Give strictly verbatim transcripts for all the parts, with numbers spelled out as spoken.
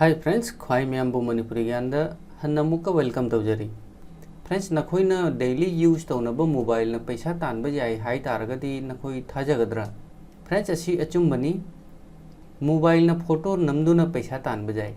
Hi friends, ꯈ꯭ꯋꯥꯏ ꯃꯌꯥꯝꯕꯨ ꯃꯅꯤꯄꯨꯔꯤ ꯒ꯭ꯌꯥꯟꯗ ꯍꯟꯅ ꯑꯃꯨꯛꯀ welcome ꯇꯧꯖꯔꯤ꯫ Friends, ꯅꯈꯣꯏꯅ daily use ꯇꯧꯅꯕ mobileꯅ ꯄꯩꯁꯥ ꯇꯥꯟꯕ ꯌꯥꯏ ꯍꯥꯏ ꯇꯥꯔꯒꯗꯤ ꯅꯈꯣꯏ ꯊꯥꯖꯒꯗ꯭ꯔꯥ? Friends, ꯑꯁꯤ ꯑꯆꯨꯝꯕꯅꯤ꯫ Mobileꯅ photo ꯅꯝꯗꯨꯅ ꯄꯩꯁꯥ ꯇꯥꯟꯕ ꯌꯥꯏ꯫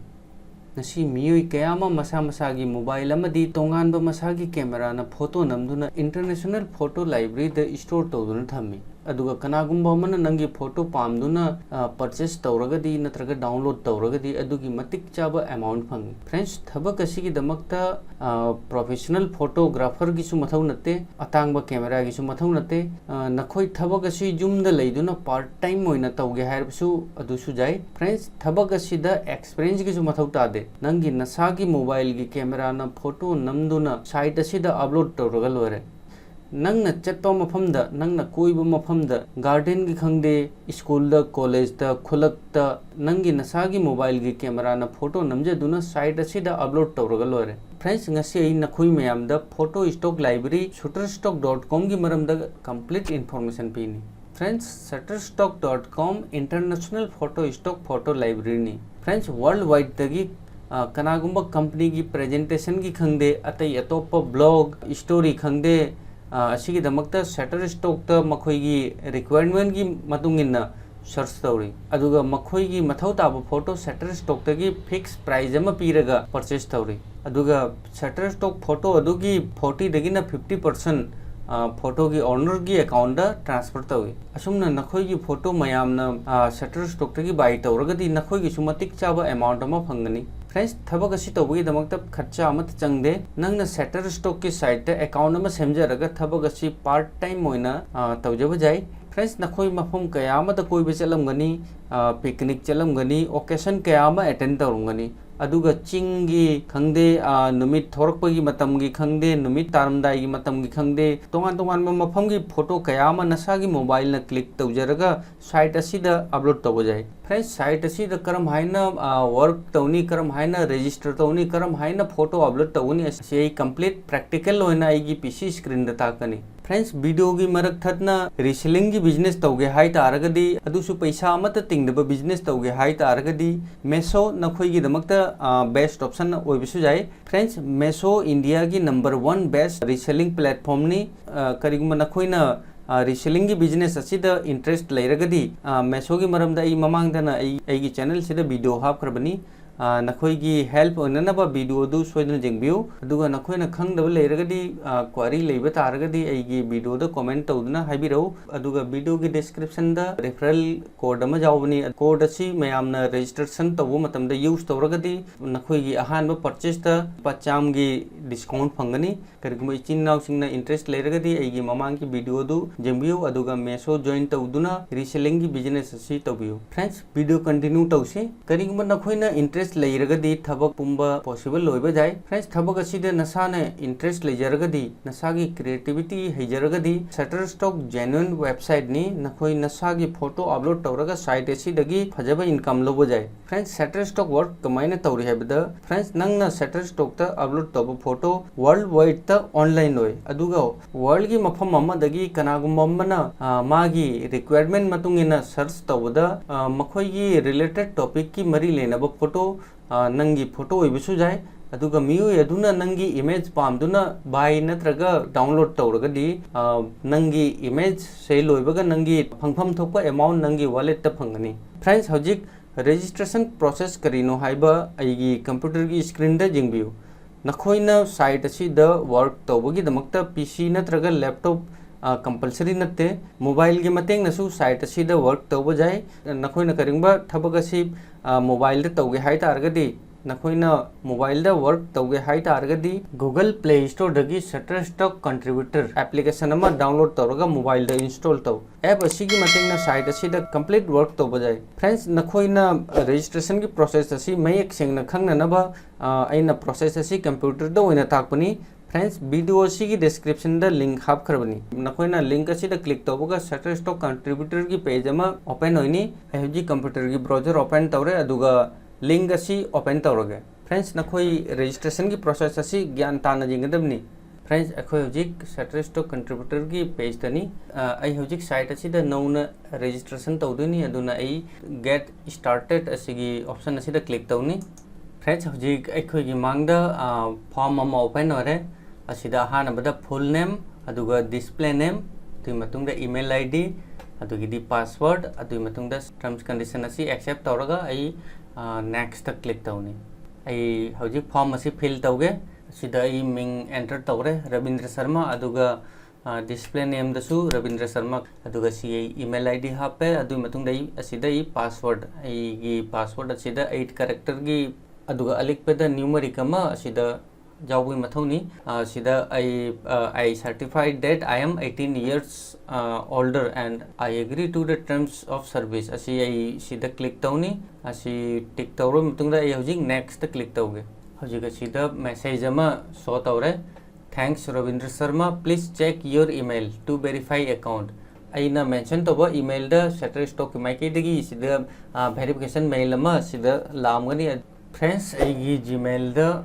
ꯉꯁꯤ ꯃꯤꯑꯣꯏ ꯀꯌꯥ ꯑꯃ ꯃꯁꯥ ꯃꯁꯥꯒꯤ mobile ꯑꯃꯗꯤ ꯇꯣꯉꯥꯟꯕ ꯃꯁꯥꯒꯤ cameraꯅ photo ꯅꯝꯗꯨꯅ international photo libraryꯗ store ꯇꯧꯗꯨꯅ ꯊꯝꯃꯤ꯫ ꯑꯗꯨꯒ ꯀꯅꯥꯒꯨꯝꯕ ꯑꯃꯅ ꯅꯪꯒꯤ photo ꯄꯥꯝꯗꯨꯅ, ꯑ, purchase ꯇꯧꯔꯒꯗꯤ ꯅꯠꯇ꯭ꯔꯒ download ꯇꯧꯔꯒꯗꯤ ꯑꯗꯨꯒꯤ ꯃꯇꯤꯛ ꯆꯥꯕ amount ꯐꯪꯏ꯫ Friends, ꯊꯕꯛ ꯑꯁꯤꯒꯤꯗꯃꯛꯇ, ꯑ, professional photographerꯒꯤꯁꯨ ꯃꯊꯧ ꯅꯠꯇꯦ, ꯑꯇꯥꯡꯕ cameraꯒꯤꯁꯨ ꯃꯊꯧ ꯅꯠꯇꯦ꯫ ꯑ, ꯅꯈꯣꯏ ꯊꯕꯛ ꯑꯁꯤ ꯌꯨꯝꯗ ꯂꯩꯗꯨꯅ part time ꯑꯣꯏꯅ ꯇꯧꯒꯦ ꯍꯥꯏꯔꯕꯁꯨ ꯑꯗꯨꯁꯨ ꯌꯥꯏ꯫ Friends, ꯊꯕꯛ ꯑꯁꯤꯗ experienceꯒꯤꯁꯨ ꯃꯊꯧ ꯇꯥꯗꯦ꯫ ꯅꯪꯒꯤ ꯅꯁꯥꯒꯤ mobileꯒꯤ cameraꯅ photo ꯅꯝꯗꯨꯅ site ꯑꯁꯤꯗ upload ꯇꯧꯔꯒ ꯂꯣꯏꯔꯦ꯫ ꯅꯪꯅ ꯆꯠꯄ ꯃꯐꯝꯗ, ꯅꯪꯅ ꯀꯣꯏꯕ ꯃꯐꯝꯗ, gardenꯒꯤ ꯈꯪꯗꯦ, schoolꯗ, collegeꯇ, ꯈꯨꯜꯂꯛꯇ, ꯅꯪꯒꯤ ꯅꯁꯥꯒꯤ mobileꯒꯤ cameraꯅ photo ꯅꯝꯖꯗꯨꯅ site ꯑꯁꯤꯗ upload ꯇꯧꯔꯒ ꯂꯣꯏꯔꯦ꯫ Friends, ꯉꯁꯤ ꯑꯩ ꯅꯈꯣꯏ ꯃꯌꯥꯝꯗ photo stock library shutterstock dot comꯒꯤ ꯃꯔꯝꯗ complete information ꯄꯤꯅꯤ꯫ Friends, shutterstock dot com international photo stock photo libraryꯅꯤ꯫ Friends, worldwideꯗꯒꯤ, ꯑ, ꯀꯅꯥꯒꯨꯝꯕ companyꯒꯤ presentationꯒꯤ ꯈꯪꯗꯦ, ꯑꯇꯩ ꯑꯇꯣꯞꯄ blog, story ꯈꯪꯗꯦ, ꯑ, ꯑꯁꯤꯒꯤꯗꯃꯛꯇ Shutterstockꯇ ꯃꯈꯣꯏꯒꯤ requirementꯀꯤ ꯃꯇꯨꯡ ꯏꯟꯅ search ꯇꯧꯔꯤ꯫ ꯑꯗꯨꯒ ꯃꯈꯣꯏꯒꯤ ꯃꯊꯧ ꯇꯥꯕ photo Shutterstockꯇꯒꯤ fix price ꯑꯃ ꯄꯤꯔꯒ purchase ꯇꯧꯔꯤ꯫ ꯑꯗꯨꯒ Shutterstock photo ꯑꯗꯨꯒꯤ fortyꯗꯒꯤꯅ fifty percent, ꯑ, photoꯒꯤ ownerꯒꯤ accountꯇ transfer ꯇꯧꯏ꯫ ꯑꯁꯨꯝꯅ ꯅꯈꯣꯏꯒꯤ photo ꯃꯌꯥꯝꯅ, ꯑ, Shutterstockꯇꯒꯤ buy ꯇꯧꯔꯒꯗꯤ ꯅꯈꯣꯏꯒꯤꯁꯨ ꯃꯇꯤꯛ ꯆꯥꯕ amount ꯑꯃ ꯐꯪꯒꯅꯤ꯫ Friends, ꯊꯕꯛ ꯑꯁꯤ ꯇꯧꯕꯒꯤꯗꯃꯛꯇ ꯈꯔꯆꯥ ꯑꯃꯠꯇ ꯆꯪꯗꯦ꯫ ꯅꯪꯅ Shutterstockꯀꯤ siteꯇ account ꯑꯃ ꯁꯦꯝꯖꯔꯒ ꯊꯕꯛ ꯑꯁꯤ part time ꯑꯣꯏꯅ, ꯑ, ꯇꯧꯖꯕ ꯌꯥꯏ꯫ Friends, ꯅꯈꯣꯏ ꯃꯐꯝ ꯀꯌꯥ ꯑꯃꯗ ꯀꯣꯏꯕ ꯆꯠꯂꯝꯒꯅꯤ, ꯑ, picnic ꯆꯠꯂꯝꯒꯅꯤ, occasion ꯀꯌꯥ ꯑꯃ attend ꯇꯧꯔꯝꯒꯅꯤ꯫ ꯑꯗꯨꯒ ꯆꯤꯡꯒꯤ ꯈꯪꯗꯦ, ꯑ, ꯅꯨꯃꯤꯠ ꯊꯣꯔꯛꯄꯒꯤ ꯃꯇꯝꯒꯤ ꯈꯪꯗꯦ, ꯅꯨꯃꯤꯠ ꯇꯥꯔꯝꯗꯥꯏꯒꯤ ꯃꯇꯝꯒꯤ ꯈꯪꯗꯦ, ꯇꯣꯉꯥꯟ ꯇꯣꯉꯥꯟꯕ ꯃꯐꯝꯒꯤ photo ꯀꯌꯥ ꯑꯃ ꯅꯁꯥꯒꯤ mobileꯅ click ꯇꯧꯖꯔꯒ site ꯑꯁꯤꯗ upload ꯇꯧꯕ ꯌꯥꯏ꯫ Friends, site ꯑꯁꯤꯗ ꯀꯔꯝ ꯍꯥꯏꯅ, ꯑ, work ꯇꯧꯅꯤ, ꯀꯔꯝ ꯍꯥꯏꯅ register ꯇꯧꯅꯤ, ꯀꯔꯝ ꯍꯥꯏꯅ photo upload ꯇꯧꯒꯅꯤ, ꯑꯁꯤ ꯑꯩ complete practical ꯑꯣꯏꯅ ꯑꯩꯒꯤ P C screenꯗ ꯇꯥꯛꯀꯅꯤ꯫ Friends, videoꯒꯤ ꯃꯔꯛ ꯊꯠꯅ resellingꯒꯤ business ꯇꯧꯒꯦ ꯍꯥꯏ ꯇꯥꯔꯒꯗꯤ, ꯑꯗꯨꯁꯨ ꯄꯩꯁꯥ ꯑꯃꯠꯇ ꯇꯤꯡꯗꯕ business ꯇꯧꯒꯦ ꯍꯥꯏ ꯇꯥꯔꯒꯗꯤ, Meesho ꯅꯈꯣꯏꯒꯤꯗꯃꯛꯇ, ꯑ, best option ꯑꯣꯏꯕꯁꯨ ꯌꯥꯏ꯫ Friends, Meesho Indiaꯒꯤ number one best reselling platformꯅꯤ꯫ ꯑ, ꯀꯔꯤꯒꯨꯝꯕ ꯅꯈꯣꯏꯅ, ꯑ, resellingꯒꯤ business ꯑꯁꯤꯗ interest ꯂꯩꯔꯒꯗꯤ, ꯑ, Meeshoꯒꯤ ꯃꯔꯝꯗ ꯑꯩ ꯃꯃꯥꯡꯗꯅ ꯑꯩ, ꯑꯩꯒꯤ channelꯁꯤꯗ video ꯍꯥꯞꯈ꯭ꯔꯕꯅꯤ꯫ ꯑ, ꯅꯈꯣꯏꯒꯤ help ꯑꯣꯏꯅꯅꯕ videoꯗꯨ ꯁꯣꯏꯗꯅ ꯌꯦꯡꯕꯤꯌꯨ꯫ ꯑꯗꯨꯒ ꯅꯈꯣꯏꯅ ꯈꯪꯗꯕ ꯂꯩꯔꯒꯗꯤ, ꯑ, query ꯂꯩꯕ ꯇꯥꯔꯒꯗꯤ ꯑꯩꯒꯤ videoꯗ comment ꯇꯧꯗꯨꯅ ꯍꯥꯏꯕꯤꯔꯛꯎ꯫ ꯑꯗꯨꯒ videoꯒꯤ descriptionꯗ referral code ꯑꯃ ꯌꯥꯎꯕꯅꯤ꯫ Code ꯑꯁꯤ ꯃꯌꯥꯝꯅ registration ꯇꯧꯕ ꯃꯇꯝꯗ use ꯇꯧꯔꯒꯗꯤ ꯅꯈꯣꯏꯒꯤ ꯑꯍꯥꯟꯕ purchaseꯇ ꯂꯨꯄꯥ ꯆꯥꯝꯃꯒꯤ discount ꯐꯪꯒꯅꯤ꯫ ꯀꯔꯤꯒꯨꯝꯕ ꯏꯆꯤꯟ ꯏꯅꯥꯎꯁꯤꯡꯅ interest ꯂꯩꯔꯒꯗꯤ ꯑꯩꯒꯤ ꯃꯃꯥꯡꯒꯤ videoꯗꯨ ꯌꯦꯡꯕꯤꯌꯨ, ꯑꯗꯨꯒ Meesho join ꯇꯧꯗꯨꯅ resellingꯒꯤ business ꯑꯁꯤ ꯇꯧꯕꯤꯌꯨ꯫ Friends, video continue ꯇꯧꯁꯤ꯫ ꯀꯔꯤꯒꯨꯝꯕ ꯅꯈꯣꯏꯅ interest ꯂꯩꯔꯒꯗꯤ ꯊꯕꯛ ꯄꯨꯝꯕ possible ꯑꯣꯏꯕ ꯌꯥꯏ꯫ Friends, ꯊꯕꯛ ꯑꯁꯤꯗ ꯅꯁꯥꯅ interest ꯂꯩꯖꯔꯒꯗꯤ, ꯅꯁꯥꯒꯤ creativity ꯍꯩꯖꯔꯒꯗꯤ, Shutterstock genuine websiteꯅꯤ꯫ ꯅꯈꯣꯏ ꯅꯁꯥꯒꯤ photo upload ꯇꯧꯔꯒ site ꯑꯁꯤꯗꯒꯤ ꯐꯖꯕ income ꯂꯧꯕ ꯌꯥꯏ꯫ Friends, Shutterstock work ꯀꯃꯥꯏꯅ ꯇꯧꯔꯤ ꯍꯥꯏꯕꯗ, Friends, ꯅꯪꯅ Shutterstockꯇ upload ꯇꯧꯕ photo worldwideꯇ online ꯑꯣꯏ, ꯑꯗꯨꯒ worldꯒꯤ ꯃꯐꯝ ꯑꯃꯗꯒꯤ ꯀꯅꯥꯒꯨꯝꯕ ꯑꯃꯅ, ꯑ, ꯃꯥꯒꯤ requirement ꯃꯇꯨꯡ ꯏꯟꯅ search ꯇꯧꯕꯗ, ꯑ, ꯃꯈꯣꯏꯒꯤ related topicꯀꯤ ꯃꯔꯤ ꯂꯩꯅꯕ photo, ꯑ, ꯅꯪꯒꯤ photo ꯑꯣꯏꯕꯁꯨ ꯌꯥꯏ꯫ ꯑꯗꯨꯒ ꯃꯤꯑꯣꯏ ꯑꯗꯨꯅ ꯅꯪꯒꯤ image ꯄꯥꯝꯗꯨꯅ buy ꯅꯠꯇ꯭ꯔꯒ download ꯇꯧꯔꯒꯗꯤ, ꯑ, ꯅꯪꯒꯤ image sale ꯑꯣꯏꯕꯒ ꯅꯪꯒꯤ ꯐꯪꯐꯝ ꯊꯣꯛꯄ amount ꯅꯪꯒꯤ walletꯇ ꯐꯪꯒꯅꯤ꯫ Friends, ꯍꯧꯖꯤꯛ registration process ꯀꯔꯤꯅꯣ ꯍꯥꯏꯕ ꯑꯩꯒꯤ computerꯒꯤ screenꯗ ꯌꯦꯡꯕꯤꯌꯨ꯫ ꯅꯈꯣꯏꯅ site ꯑꯁꯤꯗ work ꯇꯧꯕꯒꯤꯗꯃꯛꯇ P C ꯅꯠꯇ꯭ꯔꯒ laptop, ꯑ, compulsory ꯅꯠꯇꯦ꯫ Mobileꯒꯤ ꯃꯇꯦꯡꯅꯁꯨ site ꯑꯁꯤꯗ work ꯇꯧꯕ ꯌꯥꯏ꯫ ꯅꯈꯣꯏꯅ ꯀꯔꯤꯒꯨꯝꯕ ꯊꯕꯛ ꯑꯁꯤ, ꯑ, mobileꯗ ꯇꯧꯒꯦ ꯍꯥꯏ ꯇꯥꯔꯒꯗꯤ, ꯅꯈꯣꯏꯅ ꯃꯣꯕꯥꯏꯜꯗ ꯋꯔꯛ ꯇꯧꯒꯦ ꯍꯥꯏ ꯇꯥꯔꯒꯗꯤ, Google Play Storeꯗꯒꯤ Shutterstock Contributor application ꯑꯃ download ꯇꯧꯔꯒ ꯃꯣꯕꯥꯏꯜꯗ install ꯇꯧ꯫ App ꯑꯁꯤꯒꯤ ꯃꯇꯦꯡꯅ site ꯑꯁꯤꯗ complete work ꯇꯧꯕ ꯌꯥꯏ꯫ Friends, ꯅꯈꯣꯏꯅ registrationꯒꯤ process ꯑꯁꯤ ꯃꯌꯦꯛ ꯁꯦꯡꯅ ꯈꯪꯅꯅꯕ, ꯑ, ꯑꯩꯅ process ꯑꯁꯤ computerꯗ ꯑꯣꯏꯅ ꯇꯥꯛꯄꯅꯤ꯫ Friends, video ꯑꯁꯤꯒꯤ descriptionꯗ link ꯍꯥꯞꯈ꯭ꯔꯕꯅꯤ꯫ ꯅꯈꯣꯏꯅ link ꯑꯁꯤꯗ click ꯇꯧꯕꯒ Shutterstock Contributorꯒꯤ page ꯑꯃ open ꯑꯣꯏꯅꯤ꯫ ꯑꯩ ꯍꯧꯖꯤꯛ computerꯒꯤ browser open ꯇꯧꯔꯦ, ꯑꯗꯨꯒ link ꯑꯁꯤ open ꯇꯧꯔꯒꯦ꯫ Friends, ꯅꯈꯣꯏ registrationꯒꯤ process ꯑꯁꯤ ꯒ꯭ꯌꯥꯟ ꯇꯥꯅ ꯌꯦꯡꯒꯗꯕꯅꯤ꯫ Friends, ꯑꯩꯈꯣꯏ ꯍꯧꯖꯤꯛ Shutterstock Contributorꯒꯤ pageꯇꯅꯤ꯫ ꯑ, ꯑꯩ ꯍꯧꯖꯤꯛ site ꯑꯁꯤꯗ ꯅꯧꯅ registration ꯇꯧꯗꯣꯏꯅꯤ, ꯑꯗꯨꯅ ꯑꯩ Get Started ꯑꯁꯤꯒꯤ option ꯑꯁꯤꯗ click ꯇꯧꯅꯤ꯫ Friends, ꯍꯧꯖꯤꯛ ꯑꯩꯈꯣꯏꯒꯤ ꯃꯥꯡꯗ, ꯑ, form ꯑꯃ open ꯑꯣꯏꯔꯦ꯫ ꯑꯁꯤꯗ ꯑꯍꯥꯟꯕꯗ full name, ꯑꯗꯨꯒ display name, ꯑꯗꯨꯒꯤ ꯃꯇꯨꯡꯗ email ID, ꯑꯗꯨꯒꯤꯗꯤ password, ꯑꯗꯨꯒꯤ ꯃꯇꯨꯡꯗ terms condition ꯑꯁꯤ accept ꯇꯧꯔꯒ ꯑꯩ, ꯑ, Nextꯇ click ꯇꯧꯅꯤ꯫ ꯑꯩ ꯍꯧꯖꯤꯛ form ꯑꯁꯤ fill ꯇꯧꯒꯦ꯫ ꯑꯁꯤꯗ ꯑꯩ ꯃꯤꯡ enter ꯇꯧꯔꯦ, ꯔꯕꯤꯟꯗ꯭ꯔ ꯁꯔꯃ, ꯑꯗꯨꯒ, ꯑ, display nameꯗꯁꯨ ꯔꯕꯤꯟꯗ꯭ꯔ ꯁꯔꯃ, ꯑꯗꯨꯒ ꯁꯤ ꯑꯩ email ID ꯍꯥꯞꯄꯦ꯫ ꯑꯗꯨꯒꯤ ꯃꯇꯨꯡꯗ ꯑꯩ ꯑꯁꯤꯗ ꯑꯩ password, ꯑꯩꯒꯤ password ꯑꯁꯤꯗ eight characterꯒꯤ, ꯑꯗꯨꯒ ꯑꯂꯤꯛꯄꯗ numeric ꯑꯃ ꯑꯁꯤꯗ ꯌꯥꯎꯕꯒꯤ ꯃꯊꯧꯅꯤ꯫ ꯑ, ꯁꯤꯗ ꯑꯩ, ꯑ, "I certify that I am eighteen years, uh, older and I agree to the terms of service" ꯑꯁꯤ ꯑꯩ ꯁꯤꯗ click ꯇꯧꯅꯤ꯫ ꯑꯁꯤ tick ꯇꯧꯔꯕ ꯃꯇꯨꯡꯗ ꯑꯩ ꯍꯧꯖꯤꯛ Nextꯇ click ꯇꯧꯒꯦ꯫ ꯍꯧꯖꯤꯛ ꯑꯁꯤꯗ message ꯑꯃ show ꯇꯧꯔꯦ, "Thanks, Ravindra Sharma. Please check your email to verify account." ꯑꯩꯅ mention ꯇꯧꯕ emailꯗ Shutterstockꯀꯤ ꯃꯥꯏꯀꯩꯗꯒꯤ ꯁꯤꯗ, ꯑ, verification mail ꯑꯃ ꯁꯤꯗ ꯂꯥꯛꯑꯝꯒꯅꯤ꯫ Friends, ꯑꯩꯒꯤ Gmailꯗ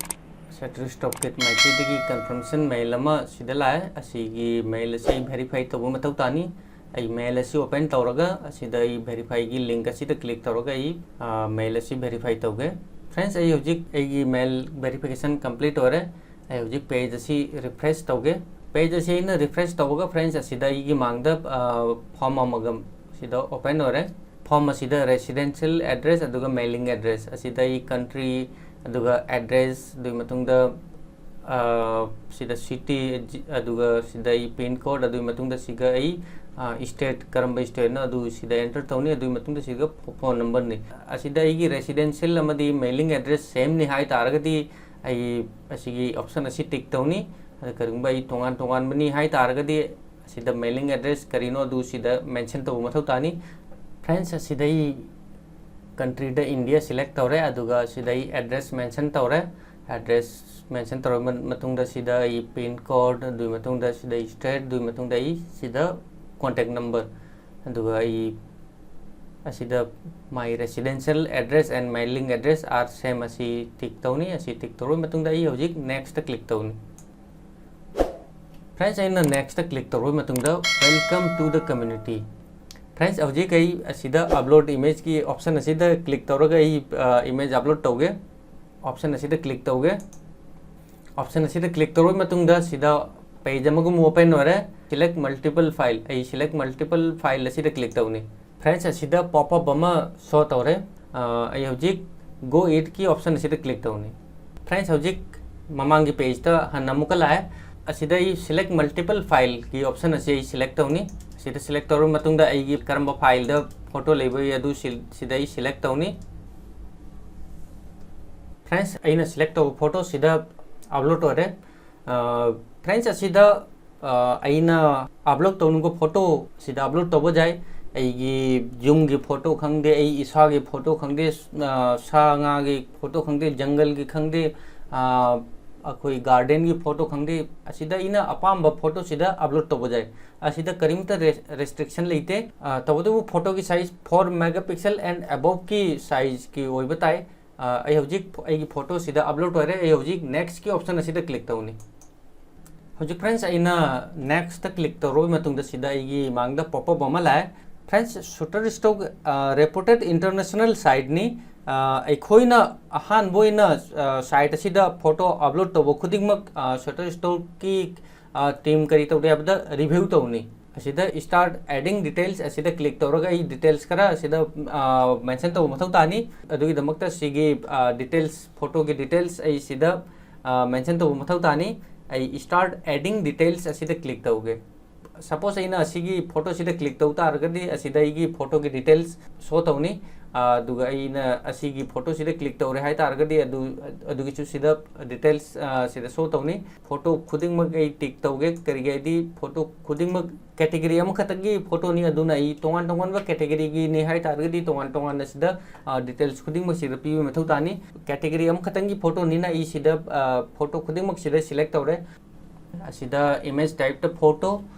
Shutterstockꯀꯤ ꯃꯥꯏꯀꯩꯗꯒꯤ confirmation mail ꯑꯃ ꯁꯤꯗ ꯂꯥꯛꯑꯦ꯫ ꯑꯁꯤꯒꯤ mail ꯑꯁꯤ ꯑꯩ verify ꯇꯧꯕ ꯃꯊꯧ ꯇꯥꯅꯤ꯫ ꯑꯩ mail ꯑꯁꯤ open ꯇꯧꯔꯒ ꯑꯁꯤꯗ ꯑꯩ verifyꯒꯤ link ꯑꯁꯤꯗ click ꯇꯧꯔꯒ ꯑꯩ, ꯑ, mail ꯑꯁꯤ verify ꯇꯧꯒꯦ꯫ Friends, ꯑꯩ ꯍꯧꯖꯤꯛ ꯑꯩꯒꯤ mail verification complete ꯑꯣꯏꯔꯦ꯫ ꯑꯩ ꯍꯧꯖꯤꯛ page ꯑꯁꯤ refresh ꯇꯧꯒꯦ꯫ Page ꯑꯁꯤ ꯑꯩꯅ refresh ꯇꯧꯕꯒ, friends, ꯑꯁꯤꯗ ꯑꯩꯒꯤ ꯃꯥꯡꯗ, ꯑ, form ꯑꯃꯒ ꯁꯤꯗ open ꯑꯣꯏꯔꯦ꯫ Form ꯑꯁꯤꯗ residential address ꯑꯗꯨꯒ mailing address, ꯑꯁꯤꯗ ꯑꯩ country ꯑꯗꯨꯒ address, ꯑꯗꯨꯒꯤ ꯃꯇꯨꯡꯗ ꯑ, ꯁꯤꯗ city, ꯑꯗꯨꯒ ꯁꯤꯗ ꯑꯩ pin code, ꯑꯗꯨꯒꯤ ꯃꯇꯨꯡꯗ ꯁꯤꯒ ꯑꯩ, ꯑ, state, ꯀꯔꯝꯕ stateꯅꯣ ꯑꯗꯨ ꯁꯤꯗ enter ꯇꯧꯅꯤ꯫ ꯑꯗꯨꯒꯤ ꯃꯇꯨꯡꯗ ꯁꯤꯒ phone numberꯅꯤ꯫ ꯑꯁꯤꯗ ꯑꯩꯒꯤ residential ꯑꯃꯗꯤ mailing address sameꯅꯤ ꯍꯥꯏ ꯇꯥꯔꯒꯗꯤ ꯑꯩ ꯑꯁꯤꯒꯤ option ꯑꯁꯤ tick ꯇꯧꯅꯤ꯫ ꯑꯗ ꯀꯔꯤꯒꯨꯝꯕ ꯑꯩ ꯇꯣꯉꯥꯟ ꯇꯣꯉꯥꯟꯕꯅꯤ ꯍꯥꯏ ꯇꯥꯔꯒꯗꯤ ꯑꯁꯤꯗ mailing address ꯀꯔꯤꯅꯣ ꯑꯗꯨ ꯁꯤꯗ mention ꯇꯧꯕ ꯃꯊꯧ ꯇꯥꯅꯤ꯫ Friends, ꯑꯁꯤꯗ ꯑꯩ countryꯗ India select ꯇꯧꯔꯦ, ꯑꯗꯨꯒ ꯁꯤꯗ ꯑꯩ address mention ꯇꯧꯔꯦ꯫ Address mention ꯇꯧꯔꯕ ꯃ-, ꯃꯇꯨꯡꯗ ꯁꯤꯗ ꯑꯩ pin code, ꯑꯗꯨꯒꯤ ꯃꯇꯨꯡꯗ ꯁꯤꯗ state, ꯑꯗꯨꯒꯤ ꯃꯇꯨꯡꯗ ꯑꯩ ꯁꯤꯗ contact number, ꯑꯗꯨꯒ ꯑꯩ ꯑꯁꯤꯗ my residential address and mailing address are same ꯑꯁꯤ tick ꯇꯧꯅꯤ꯫ ꯑꯁꯤ tick ꯇꯧꯔꯕ ꯃꯇꯨꯡꯗ ꯑꯩ ꯍꯧꯖꯤꯛ nextꯇ click ꯇꯧꯅꯤ꯫ Friends, ꯑꯩꯅ nextꯇ click ꯇꯧꯔꯕ ꯃꯇꯨꯡꯗ welcome to the community꯫ Friends, ꯍꯧꯖꯤꯛ ꯑꯩ ꯑꯁꯤꯗ upload imageꯀꯤ option ꯑꯁꯤꯗ click ꯇꯧꯔꯒ ꯑꯩ, ꯑ, image upload ꯇꯧꯒꯦ꯫ Option ꯑꯁꯤꯗ click ꯇꯧꯒꯦ꯫ Option ꯑꯁꯤꯗ click ꯇꯧꯔꯕ ꯃꯇꯨꯡꯗ ꯁꯤꯗ page ꯑꯃꯒꯨꯝꯕ open ꯑꯣꯏꯔꯦ꯫ Select multiple file, ꯑꯩ select multiple file ꯑꯁꯤꯗ click ꯇꯧꯅꯤ꯫ Friends, ꯑꯁꯤꯗ pop up ꯑꯃ show ꯇꯧꯔꯦ꯫ ꯑ, ꯑꯩ ꯍꯧꯖꯤꯛ go itꯀꯤ option ꯑꯁꯤꯗ click ꯇꯧꯅꯤ꯫ Friends, ꯍꯧꯖꯤꯛ ꯃꯃꯥꯡꯒꯤ pageꯇ ꯍꯟꯅ ꯑꯃꯨꯛꯀ ꯂꯥꯛꯑꯦ꯫ ꯑꯁꯤꯗ ꯑꯩ select multiple fileꯒꯤ option ꯑꯁꯤ ꯑꯩ select ꯇꯧꯅꯤ꯫ ꯁꯤꯗ select ꯇꯧꯔꯕ ꯃꯇꯨꯡꯗ ꯑꯩꯒꯤ ꯀꯔꯝꯕ fileꯗ photo ꯂꯩꯕꯒꯦ ꯑꯗꯨ ꯁꯤ-, ꯁꯤꯗ ꯑꯩ select ꯇꯧꯅꯤ꯫ Friends, ꯑꯩꯅ select ꯇꯧꯕ photo ꯁꯤꯗ upload ꯑꯣꯏꯔꯦ꯫ ꯑ, Friends, ꯑꯁꯤꯗ, ꯑ, ꯑꯩꯅ upload ꯇꯧꯅꯤꯡꯕ photo ꯁꯤꯗ upload ꯇꯧꯕ ꯌꯥꯏ꯫ ꯑꯩꯒꯤ ꯌꯨꯝꯒꯤ photo ꯈꯪꯗꯦ, ꯑꯩ ꯏꯁꯥꯒꯤ photo ꯈꯪꯗꯦ, ꯑ, ꯁꯥ ꯉꯥꯒꯤ photo ꯈꯪꯗꯦ, ꯖꯪꯒꯜꯒꯤ ꯈꯪꯗꯦ, ꯑ, ꯑꯩꯈꯣꯏ gardenꯒꯤ photo ꯈꯪꯗꯦ, ꯑꯁꯤꯗ ꯑꯩꯅ ꯑꯄꯥꯝꯕ photo ꯁꯤꯗ upload ꯇꯧꯕ ꯌꯥꯏ꯫ ꯑꯁꯤꯗ ꯀꯔꯤꯝꯇ res-, restriction ꯂꯩꯇꯦ꯫ ꯑ, ꯇꯧꯕꯇꯕꯨ photoꯒꯤ size four megapixel and aboveꯀꯤ sizeꯀꯤ ꯑꯣꯏꯕ ꯇꯥꯏ꯫ ꯑ, ꯑꯩ ꯍꯧꯖꯤꯛ ꯑꯩꯒꯤ photo ꯁꯤꯗ upload ꯑꯣꯏꯔꯦ꯫ ꯑꯩ ꯍꯧꯖꯤꯛ nextꯀꯤ option ꯑꯁꯤꯗ click ꯇꯧꯅꯤ꯫ ꯍꯧꯖꯤꯛ friends, ꯑꯩꯅ nextꯇ click ꯇꯧꯔꯕ ꯃꯇꯨꯡꯗ ꯁꯤꯗ ꯑꯩꯒꯤ ꯃꯥꯡꯗ pop up ꯑꯃ ꯂꯥꯛꯑꯦ꯫ Friends, Shutterstock, ꯑ, reputed international siteꯅꯤ꯫ ꯑ, ꯑꯩꯈꯣꯏꯅ ꯑꯍꯥꯟꯕ ꯑꯣꯏꯅ, ꯑ, site ꯑꯁꯤꯗ photo upload ꯇꯧꯕ ꯈꯨꯗꯤꯡꯃꯛ, ꯑ, Shutterstockꯀꯤ, ꯑ, team ꯀꯔꯤ ꯇꯧꯔꯤ ꯍꯥꯏꯕꯗ review ꯇꯧꯅꯤ꯫ ꯑꯁꯤꯗ start adding details ꯑꯁꯤꯗ click ꯇꯧꯔꯒ ꯑꯩ details ꯈꯔ ꯑꯁꯤꯗ, ꯑ, mention ꯇꯧꯕ ꯃꯊꯧ ꯇꯥꯅꯤ꯫ ꯑꯗꯨꯒꯤꯗꯃꯛꯇ ꯁꯤꯒꯤ, ꯑ, details, photoꯒꯤ details ꯑꯩ ꯁꯤꯗ, ꯃꯦꯟꯁꯟ ꯇꯧꯕ ꯃꯊꯧ ꯇꯥꯅꯤ꯫ ꯑꯩ start adding details ꯑꯁꯤꯗ ꯀ꯭ꯂꯤꯛ ꯇꯧꯒꯦ꯫ ꯁꯄꯣꯁ ꯑꯩꯅ ꯑꯁꯤꯒꯤ ꯐꯣꯇꯣꯁꯤꯗ ꯀ꯭ꯂꯤꯛ ꯇꯧ ꯇꯥꯔꯒꯗꯤ ꯑꯁꯤꯗ ꯑꯩꯒꯤ ꯐꯣꯇꯣꯒꯤ ꯗꯤꯇꯦꯜꯁ ꯁꯣ ꯇꯧꯅꯤ꯫ ꯑꯗꯨꯒ ꯑꯩꯅ ꯑꯁꯤꯒꯤ ꯐꯣꯇꯣꯁꯤꯗ ꯀ꯭ꯂꯤꯛ ꯇꯧꯔꯦ ꯍꯥꯏ ꯇꯥꯔꯒꯗꯤ ꯑꯗꯨ ꯑꯗꯨꯒꯤꯁꯨ ꯁꯤꯗ ꯗꯤꯇꯦꯜꯁ ꯁꯤꯗ ꯁꯣ ꯇꯧꯅꯤ꯫ ꯐꯣꯇꯣ ꯈꯨꯗꯤꯡꯃꯛ ꯑꯩ ꯇꯤꯛ ꯇꯧꯒꯦ꯫ ꯀꯔꯤꯒꯤ ꯍꯥꯏꯗꯤ ꯐꯣꯇꯣ ꯈꯨꯗꯤꯡꯃꯛ ꯀꯦꯇꯦꯒꯣꯔꯤ ꯑꯃꯈꯛꯇꯪꯒꯤ ꯐꯣꯇꯣꯅꯤ꯫ ꯑꯗꯨꯅ ꯑꯩ ꯇꯣꯉꯥꯟ ꯇꯣꯉꯥꯟꯕ ꯀꯦꯇꯦꯒꯣꯔꯤꯒꯤꯅꯤ ꯍꯥꯏ ꯇꯥꯔꯒꯗꯤ ꯇꯣꯉꯥꯟ ꯇꯣꯉꯥꯟꯅ ꯁꯤꯗ ꯗꯤꯇꯦꯜꯁ ꯈꯨꯗꯤꯡꯃꯛ ꯁꯤꯗ ꯄꯤꯕ ꯃꯊꯧ ꯇꯥꯅꯤ꯫ ꯀꯦꯇꯦꯒꯣꯔꯤ ꯑꯃꯈꯛꯇꯪꯒꯤ ꯐꯣꯇꯣꯅꯤꯅ ꯑꯩ ꯁꯤꯗ ꯐꯣꯇꯣ ꯈꯨꯗꯤꯡꯃꯛ ꯁꯤꯗ ꯁꯤꯂꯦꯛ ꯇꯧꯔꯦ꯫ ꯑꯁꯤꯗ ꯏꯃꯦꯖ ꯇꯥꯏꯞꯇ ꯐꯣꯇꯣ,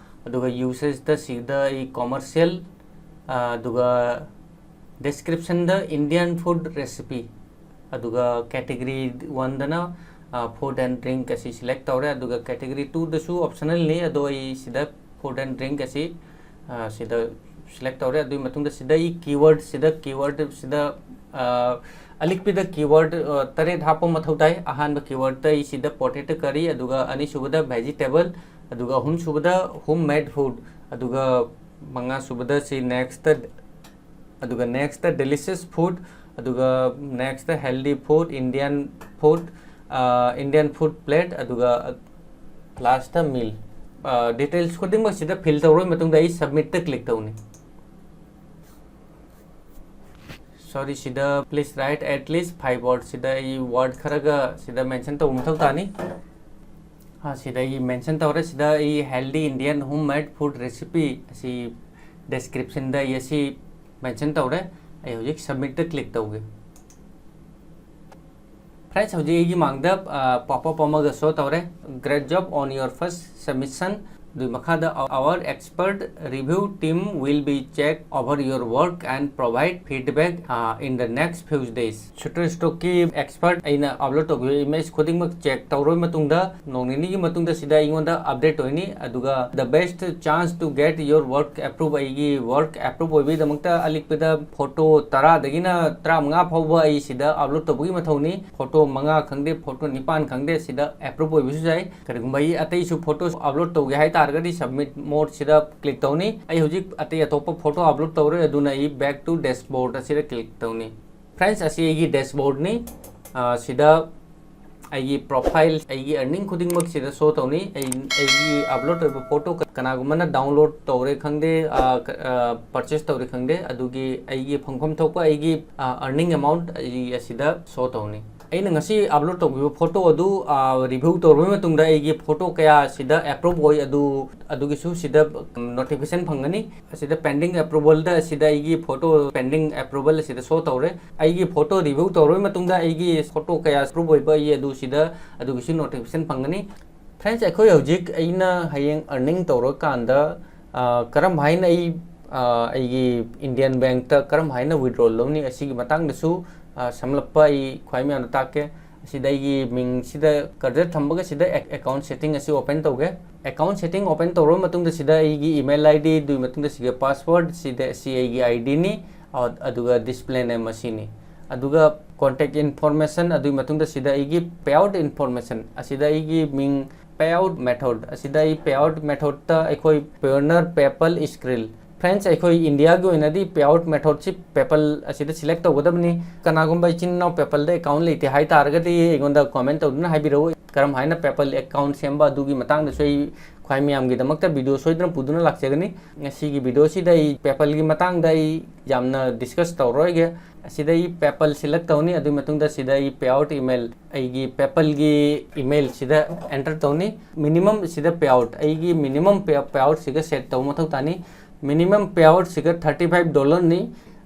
ꯑꯗꯨꯒ ꯌꯨꯁꯦꯖꯇ ꯁꯤꯗ ꯑꯩ ꯀꯣꯃꯔꯁꯤꯌꯦꯜ, ꯑꯗꯨꯒ ꯗꯤꯁꯀ꯭ꯔꯤꯞꯁꯟꯗ ꯏꯟꯗꯤꯌꯥꯟ ꯐꯨꯗ ꯔꯦꯁꯤꯄꯤ, ꯑꯗꯨꯒ ꯀꯦꯇꯦꯒꯣꯔꯤ ꯋꯥꯟꯗꯅ ꯐꯨꯗ ꯑꯦꯟ ꯗ꯭ꯔꯤꯡꯛ ꯑꯁꯤ ꯁꯤꯂꯦꯛ ꯇꯧꯔꯦ꯫ ꯑꯗꯨꯒ ꯀꯦꯇꯦꯒꯣꯔꯤ ꯇꯨꯗꯁꯨ ꯑꯣꯞꯁꯅꯦꯜꯅꯤ, ꯑꯗꯣ ꯑꯩ ꯁꯤꯗ ꯐꯨꯗ ꯑꯦꯟ ꯗ꯭ꯔꯤꯡꯛ ꯑꯁꯤ ꯁꯤꯗ ꯁꯤꯂꯦꯛ ꯇꯧꯔꯦ꯫ ꯑꯗꯨꯒꯤ ꯃꯇꯨꯡꯗ ꯁꯤꯗ ꯑꯩ ꯀꯤꯋꯔꯗ ꯁꯤꯗ ꯀꯤꯋꯔꯗ ꯁꯤꯗ ꯑꯂꯤꯛꯄꯤꯗ ꯀꯤꯋꯔꯗ ꯇꯔꯦꯠ ꯍꯥꯞꯄ ꯃꯊꯧ ꯇꯥꯏ꯫ ꯑꯍꯥꯟꯕ ꯀꯤꯋꯔꯗ ꯑꯩ ꯁꯤꯗ ꯄꯣꯇꯦꯇꯣ ꯀꯔꯤ, ꯑꯗꯨꯒ ꯑꯅꯤꯁꯨꯕꯗ ꯚꯦꯖꯤꯇꯦꯕꯜ, ꯑꯗꯨꯒ ꯑꯍꯨꯝꯁꯨꯕꯗ ꯍꯣꯝ ꯃꯦꯗ ꯐꯨꯗ, ꯑꯗꯨꯒ ꯃꯉꯥꯁꯨꯕꯗ ꯁꯤ ꯅꯦꯛꯁꯇ, ꯑꯗꯨꯒ ꯅꯦꯛꯁꯇ ꯗꯦꯂꯤꯁꯤꯌꯁ ꯐꯨꯗ, ꯑꯗꯨꯒ next healthy food, Indian food, Indian food plate, ꯑꯗꯨꯒ ꯂꯥꯁꯇ ꯃꯤꯜ꯫ ꯗꯤꯇꯦꯜꯁ ꯈꯨꯗꯤꯡꯃꯛ ꯁꯤꯗ ꯐꯤꯜ ꯇꯧꯔꯕ ꯃꯇꯨꯡꯗ ꯑꯩ ꯁꯕꯃꯤꯠꯇ ꯀ꯭ꯂꯤꯛ ꯇꯧꯅꯤ꯫ ꯁꯣꯔꯤ, ꯁꯤꯗ please write at least five words ꯁꯤꯗ ꯑꯩ ꯋꯥꯔꯗ ꯈꯔꯒ ꯁꯤꯗ ꯃꯦꯟꯁꯟ ꯇꯧꯕ ꯃꯊꯧ ꯇꯥꯅꯤ꯫ ꯁꯤꯗ ꯑꯩ ꯃꯦꯟꯁꯟ ꯇꯧꯔꯦ꯫ ꯁꯤꯗ ꯑꯩ ꯍꯦꯜꯗꯤ ꯏꯟꯗꯤꯌꯥꯟ ꯍꯣꯝ ꯃꯦꯗ ꯐꯨꯗ ꯔꯦꯁꯤꯄꯤ ꯑꯁꯤ ꯗꯦꯁꯀ꯭ꯔꯤꯞꯁꯟꯗ ꯑꯩ ꯑꯁꯤ ꯃꯦꯟꯁꯟ ꯇꯧꯔꯦ꯫ ꯑꯩ ꯍꯧꯖꯤꯛ ꯁꯕꯃꯤꯠꯇ ꯀ꯭ꯂꯤꯛ ꯇꯧꯒꯦ꯫ ꯐ꯭ꯔꯦꯟꯁ, ꯍꯧꯖꯤꯛ ꯑꯩꯒꯤ ꯃꯥꯡꯗ ꯄꯣꯞ ꯑꯞ ꯑꯃꯒ ꯁꯣ ꯇꯧꯔꯦ꯫ Great job on your first submission. ꯑꯗꯨꯒꯤ ꯃꯈꯥꯗ, our expert review team will be check over your work and provide feedback in the next few days. ꯁꯨꯇꯔ ꯁ꯭ꯇꯣꯛꯀꯤ ꯑꯦꯛꯁꯄꯔꯠ ꯑꯩꯅ ꯑꯞꯂꯣꯗ ꯇꯧꯈꯤꯕ ꯏꯃꯦꯖ ꯈꯨꯗꯤꯡꯃꯛ ꯆꯦꯛ ꯇꯧꯔꯕ ꯃꯇꯨꯡꯗ ꯅꯣꯡ ꯅꯤꯅꯤꯒꯤ ꯃꯇꯨꯡꯗ ꯁꯤꯗ ꯑꯩꯉꯣꯟꯗ ꯑꯞꯗꯦꯠ ꯑꯣꯏꯅꯤ꯫ ꯑꯗꯨꯒ the best chance to get your work approve, ꯑꯩꯒꯤ ꯋꯥꯔꯛ ꯑꯦꯄ꯭ꯔꯨꯞ ꯑꯣꯏꯕꯒꯤꯗꯃꯛꯇ ꯑꯂꯤꯛꯄꯗ ꯐꯣꯇꯣ ꯇꯔꯥꯗꯒꯤꯅ ꯇꯔꯥꯃꯉꯥ ꯐꯥꯎꯕ ꯑꯩ ꯁꯤꯗ ꯑꯞꯂꯣꯗ ꯇꯧꯕꯒꯤ ꯃꯊꯧꯅꯤ꯫ ꯐꯣꯇꯣ ꯃꯉꯥ ꯈꯪꯗꯦ, ꯐꯣꯇꯣ ꯅꯤꯄꯥꯟ ꯈꯪꯗꯦ, ꯁꯤꯗ ꯑꯦꯄ꯭ꯔꯨꯞ ꯑꯣꯏꯕꯁꯨ ꯌꯥꯏ꯫ ꯀꯔꯤꯒꯨꯝꯕ ꯑꯩ ꯑꯇꯩꯁꯨ ꯐꯣꯇꯣ ꯑꯞꯂꯣꯗ ꯇꯧꯒꯦ ꯍꯥꯏ ꯇꯥꯔꯒꯗꯤ ꯁꯕꯃꯤꯠ ꯃꯣꯔ ꯁꯤꯗ ꯀ꯭ꯂꯤꯛ ꯇꯧꯅꯤ꯫ ꯑꯩ ꯍꯧꯖꯤꯛ ꯑꯇꯩ ꯑꯇꯣꯞꯄ ꯐꯣꯇꯣ ꯑꯞꯂꯣꯗ ꯇꯧꯔꯣꯏ, ꯑꯗꯨꯅ ꯑꯩ back to dashboard ꯑꯁꯤꯗ ꯀ꯭ꯂꯤꯛ ꯇꯧꯅꯤ꯫ ꯐ꯭ꯔꯦꯟꯁ, ꯑꯁꯤ ꯑꯩꯒꯤ ꯗꯦꯁꯕꯣꯔꯗꯅꯤ꯫ ꯁꯤꯗ ꯑꯩꯒꯤ profile, ꯑꯩꯒꯤ earning ꯈꯨꯗꯤꯡꯃꯛꯁꯤꯗ show ꯇꯧꯅꯤ꯫ ꯑꯩ, ꯑꯩꯒꯤ upload ꯑꯣꯏꯕ photo ꯀ-, ꯀꯅꯥꯒꯨꯝꯕꯅ download ꯇꯧꯔꯦ ꯈꯪꯗꯦ, ꯑ, ꯀ-, ꯑ, purchase ꯇꯧꯔꯦ ꯈꯪꯗꯦ, ꯑꯗꯨꯒꯤ ꯑꯩꯒꯤ ꯐꯪꯐꯝ ꯊꯣꯛꯄ ꯑꯩꯒꯤ, ꯑ, earning amount ꯑꯩ ꯑꯁꯤꯗ show ꯇꯧꯅꯤ꯫ ꯑꯩꯅ ꯉꯁꯤ upload ꯇꯧꯈꯤꯕ photo ꯑꯗꯨ, ꯑ, review ꯇꯧꯔꯕ ꯃꯇꯨꯡꯗ ꯑꯩꯒꯤ photo ꯀꯌꯥ ꯑꯁꯤꯗ approve ꯑꯣꯏ, ꯑꯗꯨ, ꯑꯗꯨꯒꯤꯁꯨ ꯁꯤꯗ, ꯎꯝ, notification ꯐꯪꯒꯅꯤ꯫ ꯑꯁꯤꯗ pending approvalꯗ ꯑꯁꯤꯗ ꯑꯩꯒꯤ photo pending approval ꯑꯁꯤꯗ show ꯇꯧꯔꯦ꯫ ꯑꯩꯒꯤ photo review ꯇꯧꯔꯕ ꯃꯇꯨꯡꯗ ꯑꯩꯒꯤ photo ꯀꯌꯥ approve ꯑꯣꯏꯕ ꯑꯩ ꯑꯗꯨ ꯁꯤꯗ ꯑꯗꯨꯒꯤꯁꯨ notification ꯐꯪꯒꯅꯤ꯫ Friends, ꯑꯩꯈꯣꯏ ꯍꯧꯖꯤꯛ ꯑꯩꯅ ꯍꯌꯦꯡ earning ꯇꯧꯔꯀꯥꯟꯗ, ꯑ, ꯀꯔꯝ ꯍꯥꯏꯅ ꯑꯩ, ꯑ, ꯑꯩꯒꯤ Indian Bankꯇ ꯀꯔꯝ ꯍꯥꯏꯅ withdrawal ꯂꯧꯅꯤ ꯑꯁꯤꯒꯤ ꯃꯇꯥꯡꯗꯁꯨ, ꯑ, ꯁꯝꯂꯞꯄ ꯑꯩ ꯈ꯭ꯋꯥꯏ ꯃꯌꯥꯝꯗ ꯇꯥꯛꯀꯦ꯫ ꯑꯁꯤꯗ ꯑꯩꯒꯤ ꯃꯤꯡꯁꯤꯗ cursor ꯊꯝꯕꯒ ꯁꯤꯗ ac-, account setting ꯑꯁꯤ open ꯇꯧꯒꯦ꯫ Account setting open ꯇꯧꯔꯕ ꯃꯇꯨꯡꯗ ꯁꯤꯗ ꯑꯩꯒꯤ email ID, ꯑꯗꯨꯒꯤ ꯃꯇꯨꯡꯗ ꯁꯤꯒ password, ꯁꯤꯗ ꯁꯤ ꯑꯩꯒꯤ IDꯅꯤ, ꯑ-, ꯑꯗꯨꯒ display name ꯑꯁꯤꯅꯤ꯫ ꯑꯗꯨꯒ contact information, ꯑꯗꯨꯒꯤ ꯃꯇꯨꯡꯗ ꯁꯤꯗ ꯑꯩꯒꯤ payout information, ꯑꯁꯤꯗ ꯑꯩꯒꯤ ꯃꯤꯡ, payout method, ꯑꯁꯤꯗ ꯑꯩ payout methodꯇ ꯑꯩꯈꯣꯏ Payoneer, PayPal, Skrill꯫ Friends, ꯑꯩꯈꯣꯏ Indiaꯒꯤ ꯑꯣꯏꯅꯗꯤ payout methodꯁꯤ PayPal ꯑꯁꯤꯗ select ꯇꯧꯒꯗꯕꯅꯤ꯫ ꯀꯅꯥꯒꯨꯝꯕ ꯏꯆꯤꯟ ꯏꯅꯥꯎ PayPalꯗ account ꯂꯩꯇꯦ ꯍꯥꯏ ꯇꯥꯔꯒꯗꯤ ꯑꯩꯉꯣꯟꯗ comment ꯇꯧꯗꯨꯅ ꯍꯥꯏꯕꯤꯔꯛꯎ꯫ ꯀꯔꯝ ꯍꯥꯏꯅ PayPal account ꯁꯦꯝꯕ ꯑꯗꯨꯒꯤ ꯃꯇꯥꯡꯗꯁꯨ ꯑꯩ ꯈ꯭ꯋꯥꯏ ꯃꯌꯥꯝꯒꯤꯗꯃꯛꯇ video ꯁꯣꯏꯗꯅ ꯄꯨꯗꯨꯅ ꯂꯥꯛꯆꯒꯅꯤ꯫ ꯉꯁꯤꯒꯤ videoꯁꯤꯗ ꯑꯩ PayPalꯒꯤ ꯃꯇꯥꯡꯗ ꯑꯩ ꯌꯥꯝꯅ discuss ꯇꯧꯔꯣꯏꯒꯦ꯫ ꯑꯁꯤꯗ ꯑꯩ PayPal select ꯇꯧꯅꯤ, ꯑꯗꯨꯒꯤ ꯃꯇꯨꯡꯗ ꯁꯤꯗ ꯑꯩ payout email, ꯑꯩꯒꯤ PayPalꯒꯤ emailꯁꯤꯗ enter ꯇꯧꯅꯤ꯫ Minimum ꯁꯤꯗ payout, ꯑꯩꯒꯤ minimum pay-, payoutꯁꯤꯒ set ꯇꯧꯕ ꯃꯊꯧ ꯇꯥꯅꯤ꯫ Minimum payoutꯁꯤꯒ thirty five dollarꯅꯤ꯫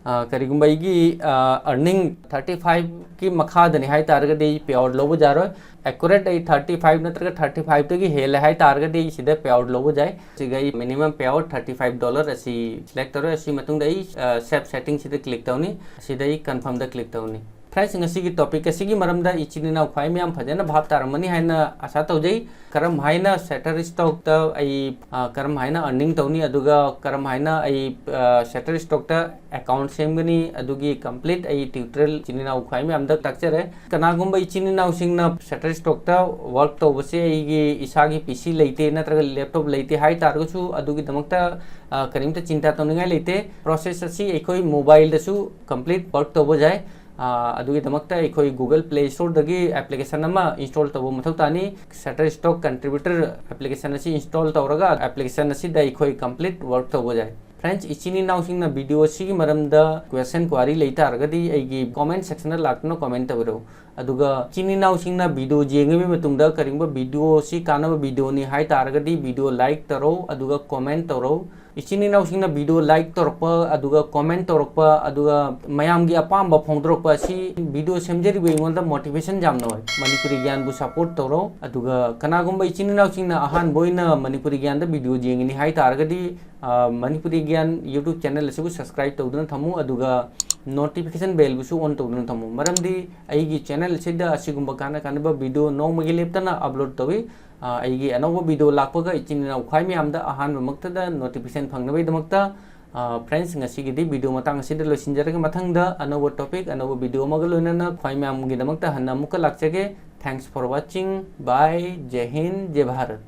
ꯑ, ꯀꯔꯤꯒꯨꯝꯕ ꯑꯩꯒꯤ, ꯑ, earning thirty fiveꯀꯤ ꯃꯈꯥꯗꯅꯤ ꯍꯥꯏ ꯇꯥꯔꯒꯗꯤ ꯑꯩ payout ꯂꯧꯕ ꯌꯥꯔꯣꯏ꯫ Accurate ꯑꯩ thirty five ꯅꯠꯇ꯭ꯔꯒ thirty fiveꯇꯒꯤ ꯍꯦꯜꯂꯦ ꯍꯥꯏ ꯇꯥꯔꯒꯗꯤ ꯑꯩ ꯁꯤꯗ payout ꯂꯧꯕ ꯌꯥꯏ꯫ ꯁꯤꯒ ꯑꯩ minimum payout thirty five dollar ꯑꯁꯤ select ꯇꯧꯔꯦ꯫ ꯑꯁꯤ ꯃꯇꯨꯡꯗ ꯑꯩ, ꯑ, save settingꯁꯤꯗ click ꯇꯧꯅꯤ꯫ ꯑꯁꯤꯗ ꯑꯩ confirmꯗ click ꯇꯧꯅꯤ꯫ Friends, ꯉꯁꯤꯒꯤ topic ꯑꯁꯤꯒꯤ ꯃꯔꯝꯗ ꯏꯆꯤꯟ ꯏꯅꯥꯎ ꯈ꯭ꯋꯥꯏ ꯃꯌꯥꯝ ꯐꯖꯅ ꯚꯥꯞ ꯇꯥꯔꯝꯃꯅꯤ ꯍꯥꯏꯅ ꯑꯁꯥ ꯇꯧꯖꯩ꯫ ꯀꯔꯝ ꯍꯥꯏꯅ Shutterstockꯇ ꯑꯩ, ꯑ, ꯀꯔꯝ ꯍꯥꯏꯅ earning ꯇꯧꯅꯤ, ꯑꯗꯨꯒ ꯀꯔꯝ ꯍꯥꯏꯅ ꯑꯩ, ꯑ, Shutterstockꯇ account ꯁꯦꯝꯒꯅꯤ, ꯑꯗꯨꯒꯤ complete ꯑꯩ tutorial ꯏꯆꯤꯟ ꯏꯅꯥꯎ ꯈ꯭ꯋꯥꯏ ꯃꯌꯥꯝꯗ ꯇꯥꯛꯆꯔꯦ꯫ ꯀꯅꯥꯒꯨꯝꯕ ꯏꯆꯤꯟ ꯏꯅꯥꯎꯁꯤꯡꯅ Shutterstockꯇ work ꯇꯧꯕꯁꯦ ꯑꯩꯒꯤ ꯏꯁꯥꯒꯤ PC ꯂꯩꯇꯦ ꯅꯠꯇ꯭ꯔꯒ laptop ꯂꯩꯇꯦ ꯍꯥꯏ ꯇꯥꯔꯒꯁꯨ ꯑꯗꯨꯒꯤꯗꯃꯛꯇ, ꯑ, ꯀꯔꯤꯝꯇ ꯆꯤꯟꯇꯥ ꯇꯧꯅꯤꯡꯉꯥꯏ ꯂꯩꯇꯦ꯫ Process ꯑꯁꯤ ꯑꯩꯈꯣꯏ mobileꯗꯁꯨ complete work ꯇꯧꯕ ꯌꯥꯏ꯫ ꯑꯥ, ꯑꯗꯨꯒꯤꯗꯃꯛꯇ ꯑꯩꯈꯣꯏ Google Play Storeꯗꯒꯤ application ꯑꯃ install ꯇꯧꯕ ꯃꯊꯧ ꯇꯥꯅꯤ꯫ Shutterstock Contributor application ꯑꯁꯤ install ꯇꯧꯔꯒ application ꯑꯁꯤꯗ ꯑꯩꯈꯣꯏ complete work ꯇꯧꯕ ꯌꯥꯏ꯫ Friends, ꯏꯆꯤꯟ ꯏꯅꯥꯎꯁꯤꯡꯅ video ꯑꯁꯤꯒꯤ ꯃꯔꯝꯗ question, query ꯂꯩ ꯇꯥꯔꯒꯗꯤ ꯑꯩꯒꯤ comment sectionꯗ ꯂꯥꯛꯇꯨꯅ comment ꯇꯧꯕꯤꯔꯛꯎ꯫ ꯑꯗꯨꯒ ꯏꯆꯤꯟ ꯏꯅꯥꯎꯁꯤꯡꯅ video ꯌꯦꯡꯉꯕ ꯃꯇꯨꯡꯗ ꯀꯔꯤꯒꯨꯝꯕ video ꯑꯁꯤ ꯀꯥꯟꯅꯕ videoꯅꯤ ꯍꯥꯏ ꯇꯥꯔꯒꯗꯤ video like ꯇꯧꯔꯧ, ꯑꯗꯨꯒ comment ꯇꯧꯔꯧ꯫ ꯏꯆꯤꯟ ꯏꯅꯥꯎꯁꯤꯡꯅ video like ꯇꯧꯔꯛꯄ, ꯑꯗꯨꯒ comment ꯇꯧꯔꯛꯄ, ꯑꯗꯨꯒ ꯃꯌꯥꯝꯒꯤ ꯑꯄꯥꯝꯕ ꯐꯣꯡꯗꯣꯔꯛꯄ ꯑꯁꯤ video ꯁꯦꯝꯖꯔꯤꯕ ꯑꯩꯉꯣꯟꯗ motivation ꯌꯥꯝꯅ ꯑꯣꯏ꯫ ꯃꯅꯤꯄꯨꯔꯤ ꯒ꯭ꯌꯥꯟꯕꯨ support ꯇꯧꯔꯧ꯫ ꯑꯗꯨꯒ ꯀꯅꯥꯒꯨꯝꯕ ꯏꯆꯤꯟ ꯏꯅꯥꯎꯁꯤꯡꯅ ꯑꯍꯥꯟꯕ ꯑꯣꯏꯅ ꯃꯅꯤꯄꯨꯔꯤ ꯒ꯭ꯌꯥꯟꯗ video ꯌꯦꯡꯒꯅꯤ ꯍꯥꯏ ꯇꯥꯔꯒꯗꯤ, ꯑ, ꯃꯅꯤꯄꯨꯔꯤ ꯒ꯭ꯌꯥꯟ YouTube channel ꯑꯁꯤꯕꯨ subscribe ꯇꯧꯗꯨꯅ ꯊꯝꯃꯨ, ꯑꯗꯨꯒ notification bellꯕꯨꯁꯨ on ꯇꯧꯗꯨꯅ ꯊꯝꯃꯨ꯫ ꯃꯔꯝꯗꯤ ꯑꯩꯒꯤ channel ꯑꯁꯤꯗ ꯑꯁꯤꯒꯨꯝꯕ ꯀꯥꯟꯅ ꯀꯥꯟꯅꯕ video ꯅꯣꯡꯃꯒꯤ ꯂꯦꯞꯇꯅ upload ꯇꯧꯏ꯫ ꯑ, ꯑꯩꯒꯤ ꯑꯅꯧꯕ video ꯂꯥꯛꯄꯒ ꯏꯆꯤꯟ ꯏꯅꯥꯎ ꯈ꯭ꯋꯥꯏ ꯃꯌꯥꯝꯗ ꯑꯍꯥꯟꯕꯃꯛꯇꯗ notification ꯐꯪꯅꯕꯒꯤꯗꯃꯛꯇ, ꯑ, friends, ꯉꯁꯤꯒꯤꯗꯤ video ꯃꯇꯥꯡ ꯑꯁꯤꯗ ꯂꯣꯏꯁꯤꯟꯖꯔꯒꯦ꯫ ꯃꯊꯪꯗ ꯑꯅꯧꯕ topic, ꯑꯅꯧꯕ video ꯑꯃꯒ ꯂꯣꯏꯅꯅ ꯈ꯭ꯋꯥꯏ ꯃꯌꯥꯝꯒꯤꯗꯃꯛꯇ ꯍꯟꯅ ꯑꯃꯨꯛꯀ ꯂꯥꯛꯆꯒꯦ꯫ Thanks for watching. Bye. Jai Hind, Jai Bharat.